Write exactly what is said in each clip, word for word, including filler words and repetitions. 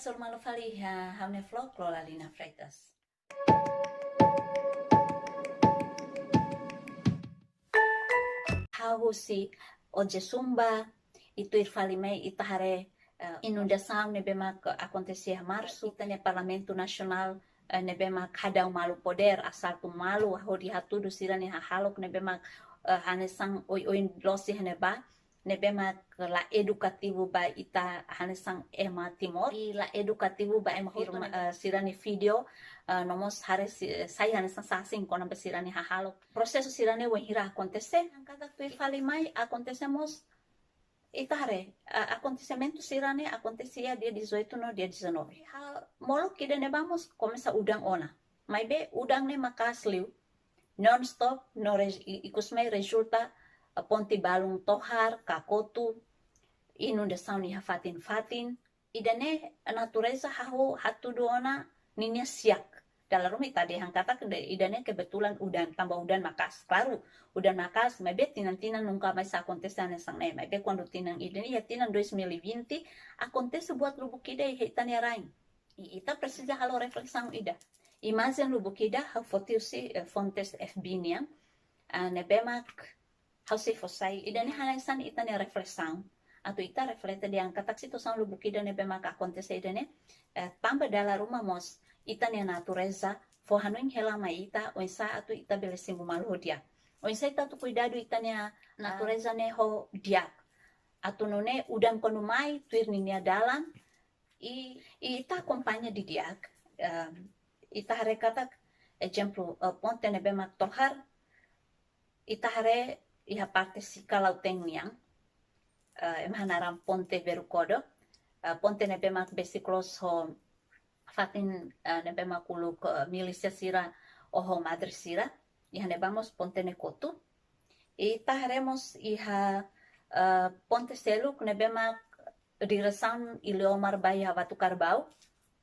Hasoru malu fali iha ha'u-nia vlog, Lola Lina Freitas. Ha'u husi Ojesumba, i tuir fali mai ita haree, eh, inundasaun ne'ebé mak akontese iha Marsu, ita-nia Parlamentu Nasionál, eh, ne'ebé mak hadau malu podér, asaltu malu, hodi hatudu sira-nia hahalok ne'ebé mak, eh, hanesan oioin loos iha ne'ebá, ne'ebé mak la edukativu ba ita hanesan ema Timor. I la edukativu ba ema hotu, eh, sira-nia vídeo, eh, no mós haree si-, sai hanesan sasin kona-ba sira-nia hahalok. Prosesu sira-ne'e wainhira akontese, hanesan katak tuir fali mai akontese mós, ita haree, a-, akontesimentu sira-ne'e akontese iha dia dezoito no dia dezanove. Iha molok ida-ne'ebá mós komesa udan ona. Maibé udan ne'e maka'as liu, non-stop, no rej-, i-, ikus mai rezulta, eh, ponte balun tohar, ka kotu, inundasaun iha fatin-fatin. Ida-ne'e natureza hahú hatudu ona ninia siak. Dala ruma ita dehan katak ida-ne'e kebetulan udan, tanba udan maka'as. Klaru, udan maka'as, maibé tinan-tinan nunka mais akontese hanesan ne'e. Maibé kuandu tinan ida-ne'e, iha tinan dois mil e vinte, akontese buat lubuk ida iha ita-nia rain. I ita presiza halo reflesaun ida. Imajen lubuk ida, ha'u foti husi, eh, fontes F B nian, ah, ne'ebé mak ha'u sei fó sai, ida-ne'e hanesan ita-nia reflesaun. Atu ita reflete dehan katak situasaun lubuk ida ne'ebé mak akontese ida-ne'e, eh, tanba dala ruma mós ita-nia natureza fó hanoin hela mai ita, oinsá atu ita bele simu malu ho di'ak. Oinsá ita atu kuidadu ita-nia natureza ne'e ho di'ak. Atu nune'e udan kuandu mai tuir ninia dalan, i, i ita akompaña didi'ak, ehm, ita haree katak, ezemplu, eh, ponte ne'ebé mak tohar, ita haree iha parte Sika Lautém nian, eh, ema hanaran Ponte Verucodo, eh, ponte ne'ebé mak besik loos ho fatin, eh, ne'ebé mak uluk, eh, milísia sira oho madre sira, iha ne'ebá mós ponte ne'e kotu. I ita haree mós iha, eh, ponte seluk ne'ebé mak diresaun Iliomar ba iha Vatukarbaú,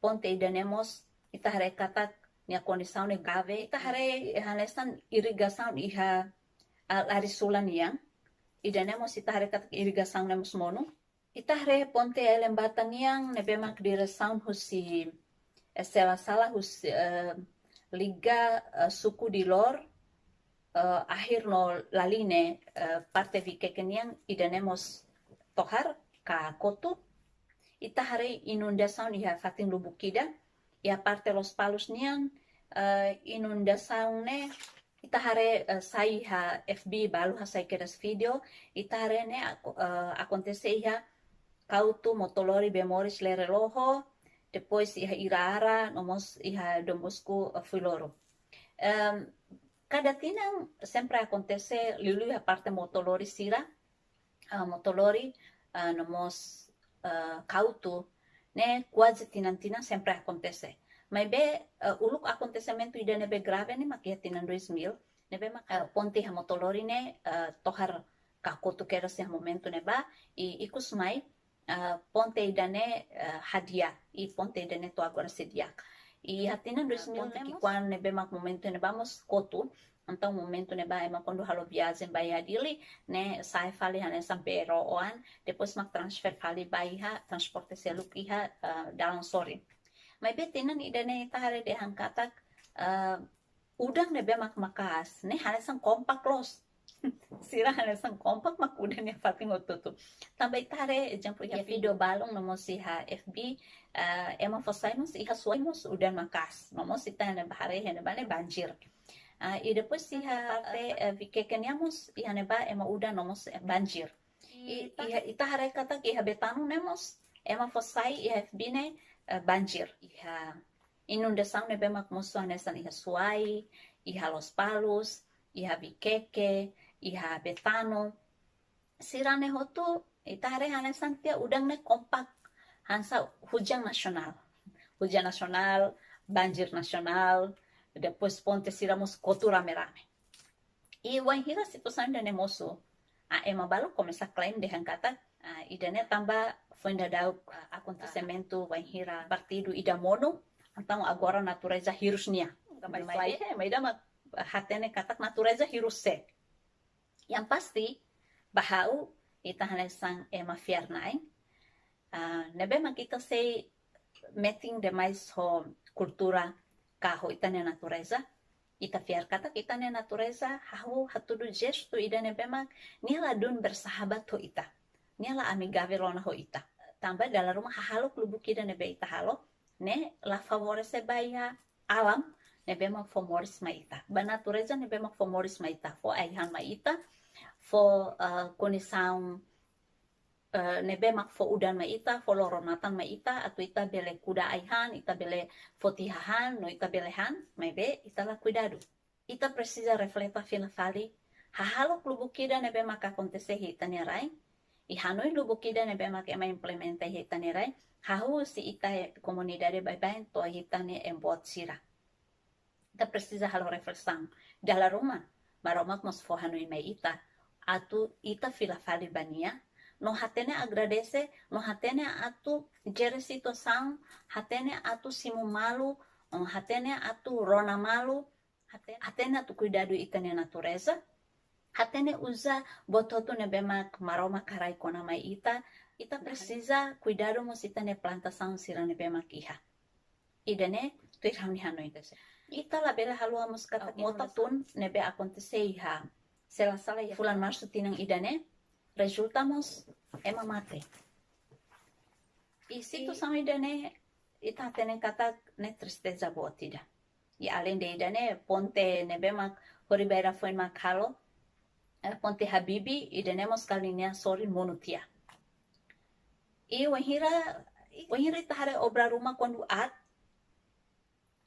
ponte ida-ne'e mós ita haree katak nia kondisaun ne'e grave. Ita haree hanesan irrigasaun iha, ah, Larisula nian, ida-ne'e mós ita haree katak irrigasaun ne'e mós monu. Ita haree ponte Elembata nian ne'ebé mak diresaun husi, eh, se la sala husi, eh, liga, eh, suku Dilor, eh, akhir no Laline, eh, parte Viqueque nian, ida-ne'e mós tohar ka kotu. Ita haree inundasaun iha fatin lubuk ida, iha parte Lospalos nian, eh, inundasaun ne'e, ita haree, eh, sai iha F B balu hasai kedas vídeo, ita haree ne'e ako-, eh, akontese iha Cauto, Motolori, Bemores, Lereloho, depois iha Irara, no mós iha Dom Bosco, eh, Fuiloro. Em, kada tinan sempre akontese liuliu iha parte Motolori sira, ah, Motolori, ah, no mós, ah, Cauto, ne'e kuaze tinan-tinan sempre akontese. Maibé, ah, uluk akontesimentu ida ne'ebé grave ne'e mak iha tinan dois mil, ne'ebé mak, ah, ponte iha Motolori ne'e, ah, tohar ka kotu kedas iha momentu ne'ebá, i ikus mai, ah, ponte ida-ne'e, ah, hadi'a, i ponte ida-ne'e to'o agora sei di'ak. I iha tinan, ah, dois mil ponte ne'e mós, ki'ikoan ne'ebé mak momentu ne'ebá mós kotu, entaun momentu ne'ebá ema kuandu halo viajen ba iha Dili, ne'e sa'e fali hanesan bee ró oan, depois mak transfer fali ba iha transporte seluk iha, eh, dalan sorin. Maibé tinan ida-ne'e ita haree dehan katak, eh, udan ne'ebé mak maka'as, ne'e hanesan kompak loos. Sira hanesan kompak mak udan iha fatin hotu-hotu. Tanba ita haree ezemplu iha, iha vídeo balun no mós iha F B, eh, ema fó sai mós iha Suai mós udan maka'as. No mós ita ne'ebé haree iha ne'ebá ne'e banjir. Ah, i depois iha parte, eh, Viqueque nian mós iha ne'ebá ema udan no mós, eh, banjir. I, i ita, iha, ita haree katak iha Betano ne'e mós ema fó sai iha F B ne'e, eh, banjir. Iha inundasaun ne'ebé mak mosu hanesan iha Suai, iha Lospalos, iha Viqueque, iha Betano. Sira-ne'e hotu, ita haree hanesan tiha udan ne'e kompak, hanesan hujan nasionál. Hujan nasionál, banjir nasionál, depois ponte sira mós kotu rame-rame. I wainhira situasaun ida-ne'e mosu, ah, ema balu komesa klaim dehan katak, ah, ida-ne'e tanba foin daudauk, ah, akontesimentu wainhira partidu ida monu, entaun agora natureza hirus nia. Tanba, maibé, maibé ema ida mak hatene katak natureza hirus sé. Yang pasti, ba ha'u, ita hanesan ema fiar-na'in, ah, ne'ebé mak ita sei metin demais ho kultura ka ho ita-nia natureza. Ita fiar katak ita-nia natureza hahú hatudu jestu ida ne'ebé mak nia la dún bersahabat ho ita. Nia la amigavel ona ho ita. Tanba dala ruma hahalok lubuk ida ne'ebé ita halo ne'e la favorese ba iha alam ne'ebé mak fó moris mai ita. Ba natureza ne'ebé mak fó moris mai ita, fó ai-han mai ita, fó, eh, kondisaun, eh, ne'ebé mak fó udan mai ita, fó loro-natan mai ita, atu ita bele kuda ai-han, ita bele foti hahán, no ita bele han, maibé ita la kuidadu. Ita presiza refleta fila fali, hahalok lubuk ida ne'ebé mak akontese iha ita-nia rain, i hanoin lubuk ida ne'ebé mak ema implementa iha ita-nia rain, hahú husi ita komunidade baibain to'o ita-nia ema boot sira. Ita presiza halo reflesaun. Dala ruma, Maromak mós fó hanoin mai ita, atu ita fila fali ba nia, no hatene agradese, no hatene atu jere situasaun, hatene atu simu malu, no hatene atu rona malu, hatene, hatene atu kuidadu ita-nia natureza, hatene uza buat hotu ne'ebé mak Maromak haraik ona mai ita, ita presiza kuidadu mós ita-nia plantasaun sira ne'ebé mak iha. Ida-ne'e tuir ha'u-nia hanoin. Ita labele haluha mós katak mota tun ne'ebé akontese iha, se la sala iha fulan Marsu tinan ida-ne'e, rezulta mós ema mate. I situasaun ida-ne'e, ita hatene katak ne'e tristeza boot ida. I alende ida-ne'e, ponte ne'ebé mak horibainrua foin mak halo, eh, ponte Habibie, ida-ne'e mós kali nia sorin monu tiha. I wainhira, wainhira ita haree obra ruma kuandu aat,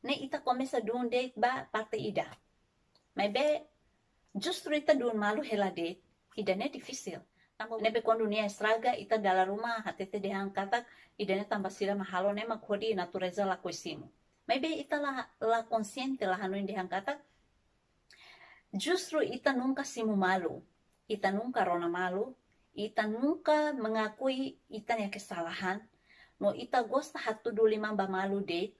ne'e ita komesa dún de'it ba parte ida. Maibé justru ita dún malu hela de'it, ida-ne'e difisil. Tanba ne'ebé kuandu nia estraga, ita dala ruma hatete dehan katak, ida-ne'e tanba sira mak halo ne'e mak hodi natureza lakohi simu. Maibé ita la, la konsiente, la hanoin dehan katak, justru ita nunka simu malu, ita nunka rona malu, ita nunka mengakui ita-nia kesalahan, no ita gosta hatudu liman ba malu de'it,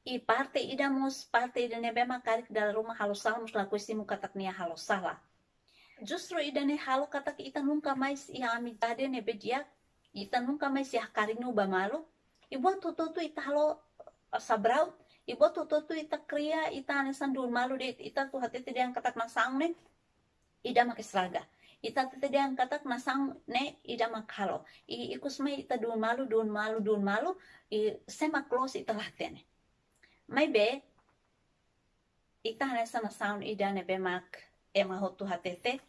i parte ida mós, parte ida ne'ebé mak karik dala ruma halo sala mós lakohi simu katak nia halo sala. Justru ida-ne'e halo katak ita nunka mais iha amizade ne'ebé di'ak, ita nunka mais iha kariñu ba malu, i buat hotu-hotu ita halo, eh, sabraut, i buat hotu-hotu ita kria, ita hanesan dún malu de'it, ita atu hatete dehan katak nasaun ne'e ida mak estraga. Ita hatete dehan katak nasaun ne'e ida mak halo. I ikus mai ita dún malu, dún malu, dún malu, i sé mak loos ita la hatene. Maibé, ita hanesan nasaun ida ne'ebé mak ema hotu hatete,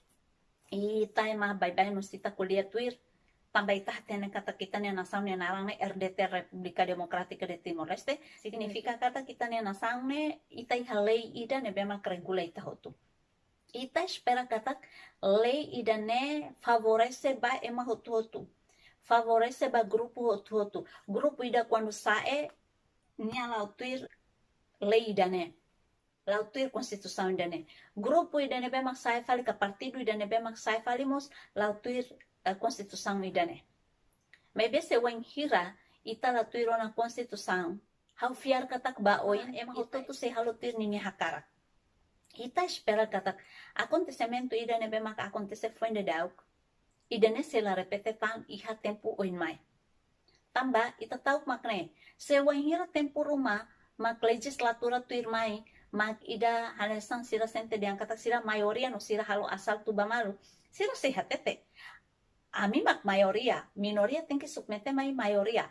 i ita ema baibain mós ita ko'alia tuir, tanba ita hatene katak ita-nia nasaun nia naran ne'e R D T, República Democrática de Timor-Leste, signifika katak ita-nia nasaun ne'e ita iha lei ida ne'ebé mak regula ita hotu. Ita espera katak lei ida-ne'e favorese ba ema hotu-hotu, favorese ba grupu hotu-hotu. Grupu ida kuandu sa'e, nia la'o tuir lei ida-ne'e, la'o tuir konstituisaun ida-ne'e. Grupu ida ne'ebé mak sa'e fali ka partidu ida ne'ebé mak sa'e fali mós la'o tuir, eh, konstituisaun ida-ne'e. Maibé se wainhira ita la tuir ona konstituisaun, ha'u fiar katak ba oin ema hotu-hotu sei halo tuir ninia hakarak. Ita espera katak akontesimentu ida ne'ebé mak akontese foin daudauk, ida-ne'e sei la repete tan iha tempu oin mai. Tanba ita ta'uk mak ne'e, se wainhira tempu ruma mak lejizlatura tuirmai mak ida hanesan sira sente dehan katak sira maioria no sira halo asaltu ba malu, sira sei hatete, ami mak maioria, minoria tenke submete mai maioria.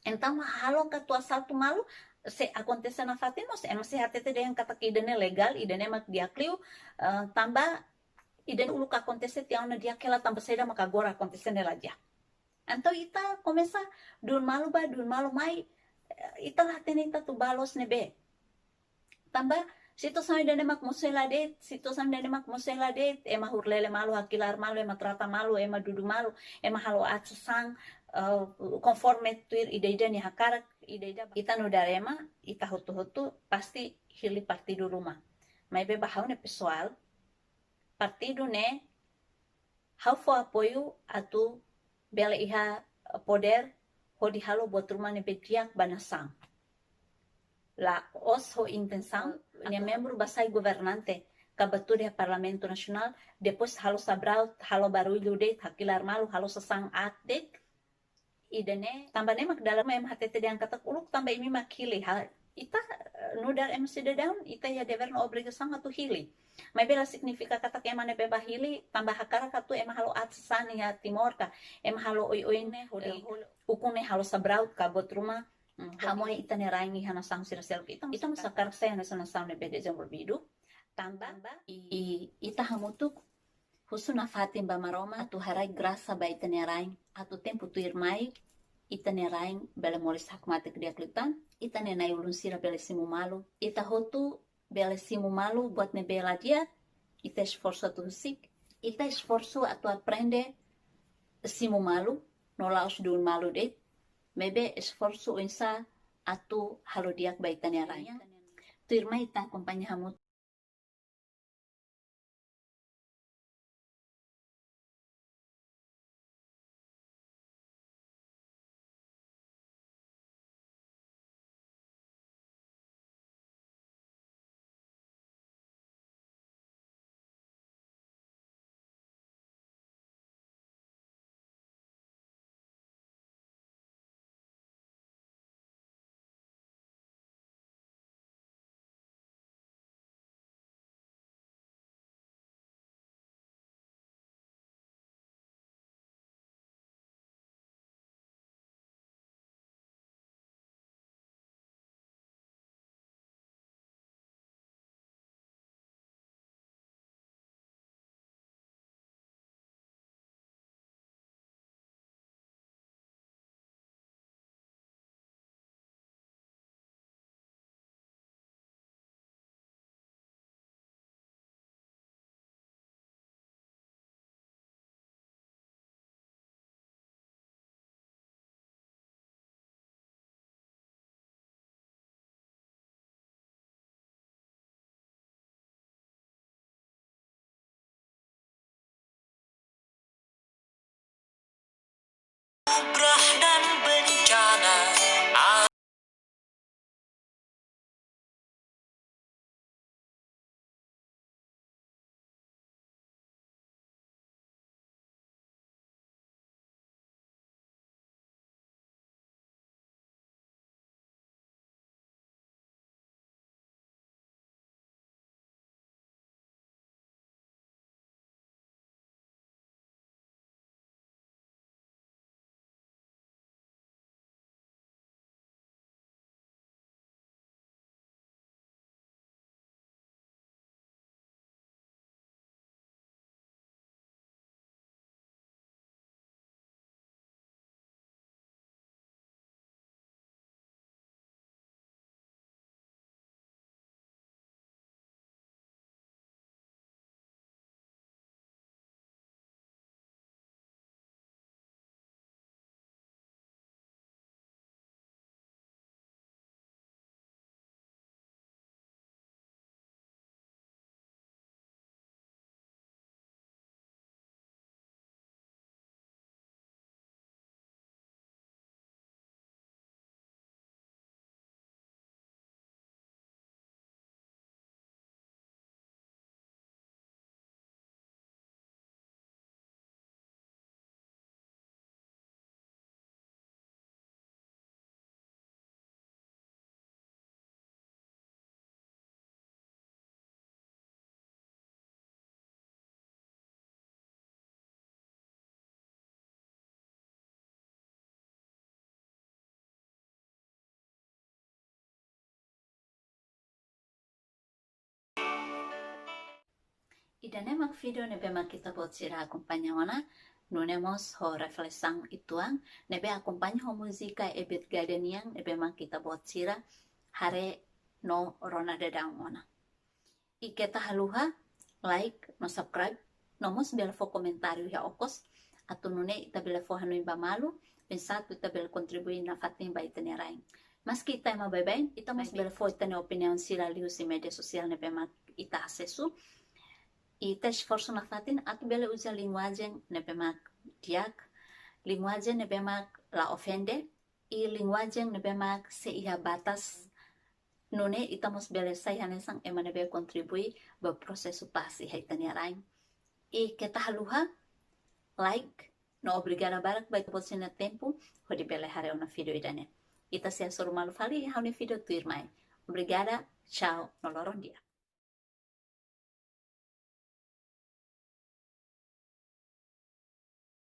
Entaun, halo ka atu asaltu malu, se akontese nafatin mós, ema sei hatete dehan katak ida-ne'e legál, ida-ne'e mak di'ak liu, eh, tanba ida-ne'e uluk akontese tiha ona di'ak hela, tanba saida mak agora akontese ne'e la di'ak. Entaun ita komesa dún malu bá, dún malu mai, eh, ita la hatene ita atu bá loos ne'ebé. Tanba situasaun ida-ne'e mak mosu hela de'it, situasaun ida-ne'e mak mosu hela de'it, ema huru lele malu, hakilar malu, ema trata malu, ema dudu malu, ema halo aat sasán, eh, konforme tuir ida-ida nia hakarak, ida-ida. Ita nu'udar ema, ita hotu-hotu pasti hili partidu ruma. Maibé ba ha'u-nia pesoál, partidu ne'e ha'u fó apoiu atu bele iha, eh, podér hodi halo buat ruma ne'ebé di'ak ba nasaun. La'ós ho intensaun nia membru bá sai governante ka bá tuda iha Parlamentu Nasionál, depois halo sabraut, halo barullu de'it, hakilar malu, halo sasán aat de'it, Ida-ne'e, tanba ne'e mak dala ruma ema hatete dehan katak uluk tanba imi mak hili, ha, ita, eh, nu'udar ema sidadaun, ita iha dever no obrigasaun atu hili. Maibé la signifika katak ema ne'ebé bá hili tanba hakarak atu ema halo aat sasán iha Timor ka, ema halo oioin ne'e hodi, eh, hodi ukun ne'e halo sabraut ka buat ruma. Hmm, hamoe ita-nia rain iha nasaun sira seluk, ita, ita mós hakarak sai hanesan nasaun ne'ebé dezenvolvidu. Tanba i, i, ita hamutuk husu nafatin ba Maromak atu haraik grasa ba ita-nia rain, atu tempu tuirmai ita-nia rain bele moris hakmatek di'ak liután, ita-nia na'i-ulun sira bele simu malu, ita hotu bele simu malu buat ne'ebé la di'ak, ita esforsu atu husik, ita esforsu atu aprende simu malu, no la'ós duun malu de'it, maibé esforsu oinsá atu halo di'ak ba ita-nia rain. Tuirmai ita akompaña hamutuk. Anugerah dan bencana. Ida-ne'e mak vídeo ne'ebé mak ita-boot sira akompaña ona, nune'e mós ho reflesaun uitoan, ne'ebé akompaña ho múzika Ebert Gadel nian, ne'ebé mak ita-boot sira haree no rona daudaun ona. I keta haluha like no subscribe, no mós bele fó komentáriu iha okos, atu nune'e ita bele fó hanoin ba malu, oinsá atu ita bele kontribui nafatin ba ita-nia rain. Maski ita ema baibain, ita mós bele fó ita-nia opiniaun sira liuhusi média sosiál ne'ebé mak ita asesu. I ita esforsu nafatin atu bele uza linguajen ne'ebé mak di'ak, linguajen ne'ebé mak la ofende, i linguajen ne'ebé mak sei iha batas, nune'e ita mós bele sai hanesan ema ne'ebé kontribui ba prosesu pás iha ita-nia rain. I keta haluha like, No obrigada barak ba ita-boot sira-nia tempu hodi bele haree ona vídeo ida-ne'e. Ita sei hasoru malu fali iha ha'u-nia vídeo tuirmai. Obrigada, tchau, no loron di'ak.